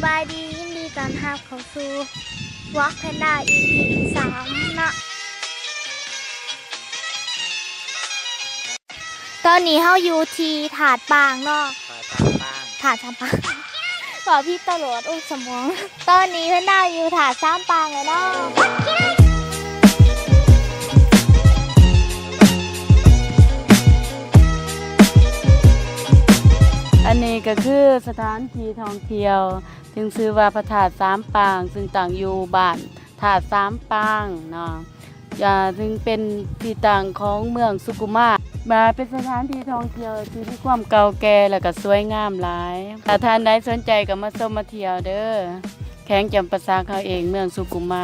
ບາຍດີ ຍິນດີຕ້ອນຮັບເຂົ້າສູ່ Vlog Panda ອີ ອີ ສາມເນາະ. ຕອນນີ້ເຮົາຢູ່ທີ່ທາດປາງເນາະ ທາດສາມປາງ ທາດສາມປາງ ເວົ້າຜິດຕະຫຼອດ ໂອ້ຍ ສະໝອງ. ຕອນນີ້ Panda ຢູ່ທາດສາມປາງແລ້ວເນາະ. ອັນນີ້ກໍຄືສະຖານທີ່ທ່ອງທ່ຽວ ຊຶ່ງຊື່ວ່າພະທາດສາມປາງ ຊຶ່ງຕັ້ງຢູ່ບ້ານທາດສາມປາງເນາະ ອ່າ ຊຶ່ງເປັນທີ່ຕັ້ງຂອງເມືອງສຸກຸມາ ມາເປັນສະຖານທີ່ທ່ອງທ່ຽວທີ່ມີຄວາມເກົ່າແກ່ ແລະ ກໍສວຍງາມຫຼາຍ. ຖ້າທ່ານໃດສົນໃຈກໍມາຊົມມາທ່ຽວເດີ ແຂວງຈຳປາສັກເຮົາເອງ ເມືອງສຸກຸມາ.